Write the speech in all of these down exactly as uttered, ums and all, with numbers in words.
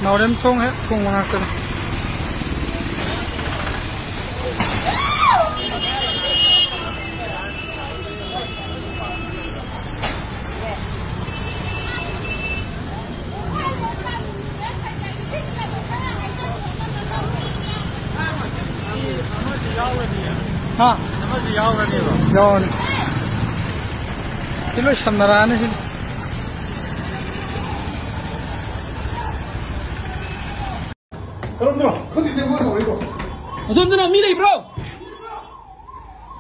ꯅꯥꯎꯔꯦꯝꯊꯣꯡ ꯍꯦꯛ ꯊꯣꯡꯕ ꯉꯥꯛꯇꯅꯤ꯫ ꯍꯥ? ꯑꯃꯁꯨ ꯌꯥꯎꯔꯅꯦꯕ꯫ ꯌꯥꯎꯔꯅꯤ꯫ ꯁꯤ ꯂꯣꯏ ꯁꯝꯅꯔꯛꯑꯅꯤ ꯁꯤꯗꯤ꯫ ꯀꯔꯝꯅꯣ? ꯈꯪꯗꯦꯅꯦ, ꯃꯣꯏ ꯀꯧꯔꯛꯏꯕꯣ꯫ ꯑꯗꯣꯝꯗꯅ ꯃꯤ ꯂꯩꯕ꯭ꯔꯣ?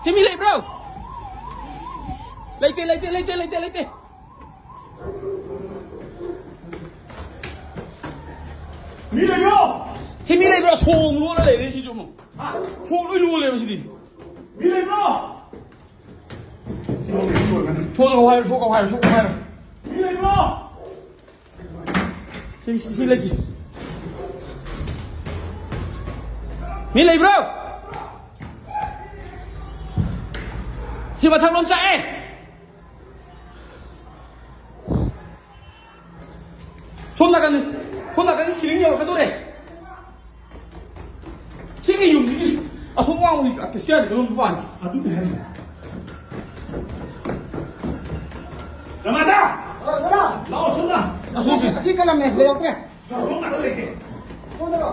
ꯁꯤ ꯃꯤ ꯂꯩꯕ꯭ꯔꯣ? ꯂꯩꯇꯦ, ꯂꯩꯇꯦ, ꯂꯩꯇꯦ, ꯂꯩꯇꯦ, ꯂꯩꯇꯦ꯫ ꯃꯤ ꯂꯩꯕ꯭ꯔꯣ? ꯁꯤ ꯃꯤ ꯂꯩꯕ꯭ꯔꯣ? ꯁꯣ ꯑꯃꯨꯛ ꯂꯣꯜꯂ ꯂꯩꯔꯦ ꯁꯤꯁꯨ ꯑꯃꯨꯛ꯫ ꯍꯥ? ꯁꯣ ꯂꯣꯏ ꯂꯣꯜꯂꯦꯕ ꯁꯤꯗꯤ꯫ ꯃꯤ ꯂꯩꯕ꯭ꯔꯣ? ꯊꯣꯛꯂꯛꯑꯣ ꯍꯥꯏꯔꯣ, ꯊꯣꯛꯂꯛꯑꯣ ꯍꯥꯏꯔꯣ, ꯊꯣꯛꯂꯛꯑꯣ ꯍꯥꯏꯔꯣ꯫ ꯃꯤ ꯂꯩꯕ꯭ꯔꯣ? ꯁꯤ, ꯁꯤ, ꯁꯤ ꯂꯩꯇꯦ꯫ ꯃꯤ ꯂꯩꯕ꯭ꯔꯣ? ꯁꯤ ꯃꯊꯛꯂꯣꯝ ꯆꯥꯛꯑꯦ꯫ ꯁꯣꯝ ꯅꯥꯀꯟ, ꯁꯣꯝ ꯅꯥꯀꯟꯒꯤ ceiling ꯌꯧꯔꯛꯀꯗꯧꯔꯦ꯫ ꯁꯤꯒꯤ ꯌꯨꯝꯁꯤꯒꯤ ꯑꯁꯣꯝ ꯋꯥꯡꯃꯒꯤ stairꯗ ꯀꯩꯅꯣꯝꯁꯨ ꯄꯥꯜꯂꯤ꯫ ꯑꯗꯨꯅꯦ ꯍꯥꯏꯁꯦ꯫ ꯔꯃꯥꯗꯥ! ꯑ, ꯗꯗꯥ! ꯂꯥꯛꯑꯣ ꯁꯣꯝꯗ꯫ ꯑꯁꯣꯝꯁꯦ꯫ ꯑꯁꯤ, ꯑꯁꯤ ꯀꯜꯂꯝꯃꯦ, ꯂꯩꯍꯧꯗ꯭ꯔꯦ꯫ ꯁꯣꯝ ꯅꯥꯀꯟ ꯂꯩꯒꯦ꯫ ꯁꯣꯝꯗꯔꯣ?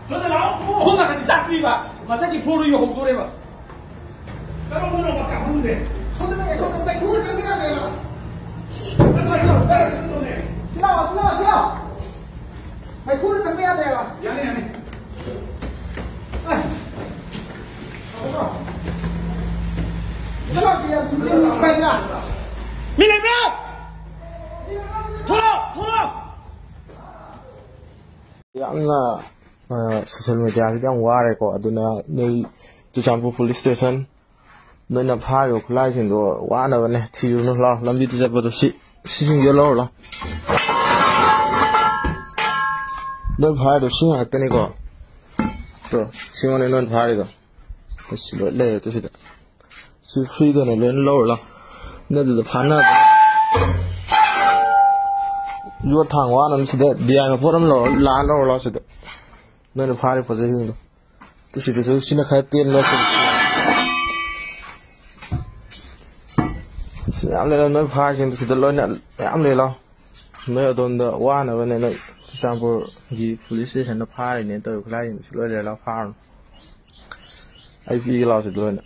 ꯁꯣꯝꯗ ꯂꯥꯛꯑꯣ꯫ ꯁꯣꯝ ꯅꯥꯀꯟꯗꯤ ꯆꯥꯛꯇ꯭ꯔꯤꯕ꯫ ꯃꯊꯛꯀꯤ floorꯗꯣ ꯌꯧꯍꯧꯗꯣꯔꯦꯕ꯫ ꯀꯔꯝꯕꯅꯣꯕ ꯀꯥꯐꯝꯁꯦ? ꯁꯣꯝꯗ ꯂꯩꯔꯦ, ꯁꯣꯝꯗ ꯃꯩꯈꯨꯗ ꯆꯪꯕ ꯌꯥꯗ꯭ꯔꯦꯕ꯫ ꯅꯪ ꯂꯥꯛꯑꯣ, ꯂꯥꯛꯑꯣ, ꯂꯥꯛꯑꯣ꯫ ꯁꯤ ꯂꯥꯛꯑꯣ, ꯁꯤ ꯂꯥꯛꯑꯣ, ꯁꯤ ꯂꯥꯛꯑꯣ꯫ ꯃꯩꯈꯨꯗ ꯆꯪꯕ ꯌꯥꯗ꯭ꯔꯦꯕ꯫ ꯌꯥꯅꯤ, ꯌꯥꯅꯤ꯫ ꯑꯦ꯫ ꯁꯤ ꯂꯥꯛꯑꯣ, ꯁꯤ ꯂꯥꯛꯑꯣ꯫ ꯃꯤ ꯂꯩꯕ꯭ꯔꯣ? ꯊꯣꯛꯂꯛꯑꯣ, ꯊꯣꯛꯂꯛꯑꯣ꯫ ꯌꯥꯝꯅ, ꯑ, social mediaꯁꯤꯗ ꯌꯥꯝ ꯋꯥꯔꯦꯀꯣ꯫ ꯑꯗꯨꯅ ꯅꯣꯏ ꯆꯨꯔꯆꯥꯟꯄꯨꯔ police station, ꯅꯣꯏꯅ ꯐꯥꯔꯤꯕ ꯈꯨꯠꯂꯥꯏꯁꯤꯡꯗꯣ ꯋꯥꯅꯕꯅꯦ, ꯊꯤꯔꯨꯅꯨ꯫ ꯂꯥꯎ, ꯂꯝꯕꯤꯗ ꯆꯠꯄꯗꯣ ꯁꯤ, ꯁꯤꯁꯤꯡꯗꯣ ꯂꯧꯔꯣ, ꯂꯥꯎ꯫ ꯅꯣꯏ ꯐꯥꯔꯤꯗꯣ ꯁꯤ ꯉꯥꯛꯇꯅꯤꯀꯣ꯫ ꯇꯣ, ꯁꯤꯉꯣꯅꯦ ꯅꯣꯏ ꯐꯥꯔꯤꯗꯣ꯫ ꯑꯁ, ꯂꯣꯏ ꯂꯩꯔꯦ ꯇꯨ ꯁꯤꯗ꯫ ꯁꯤ freeꯗꯅꯦ, ꯂꯣꯏꯅ ꯂꯧꯔꯣ, ꯂꯥꯎ꯫ ꯅꯣꯏ ꯑꯗꯨꯗ ꯐꯥꯅꯕ꯫ ꯌꯣꯠ ꯊꯥꯡ ꯋꯥꯅꯕ ꯁꯤꯗ ꯗꯤꯌꯥꯏ ꯃꯄꯣꯠ ꯑꯃ ꯂꯧꯔ ꯂꯥꯛꯑ ꯂꯧꯔ ꯂꯥꯛꯑꯣ ꯁꯤꯗ꯫ ꯅꯣꯏꯅ ꯐꯥꯔꯤ ꯄꯣꯠꯆꯩꯁꯤꯡꯗꯣ꯫ ꯇꯨ ꯁꯤꯗꯁꯨ ꯁꯤꯅ ꯈꯔ ꯇꯦꯟꯕ꯫ ꯁꯤ ꯌꯥꯝ ꯂꯩꯔ ꯅꯣꯏ ꯐꯥꯔꯤꯁꯤꯡꯗꯣ ꯁꯤꯗ ꯂꯣꯏꯅ ꯃꯌꯥꯝ ꯂꯩ ꯂꯥꯎ꯫ ꯅꯣꯏ ꯑꯗꯣꯝꯗ ꯋꯥꯅꯕꯅꯦ ꯅꯣꯏ ꯆꯨꯔꯆꯥꯟꯄꯨꯔꯒꯤ ꯄꯨꯂꯤꯁ ꯁ꯭ꯇꯦꯁꯟꯗ ꯐꯥꯔꯤꯅꯦꯅ ꯇꯧꯔꯤ ꯈꯨꯠꯂꯥꯏꯁꯤꯡꯗꯣ ꯁꯤ ꯂꯣꯏ ꯂꯩꯔ ꯂꯥꯎ ꯐꯥꯔꯨꯅꯨ꯫ ꯑꯩ ꯄꯤꯒꯦ ꯂꯥꯎ ꯁꯤꯗ ꯂꯣꯏꯅ꯫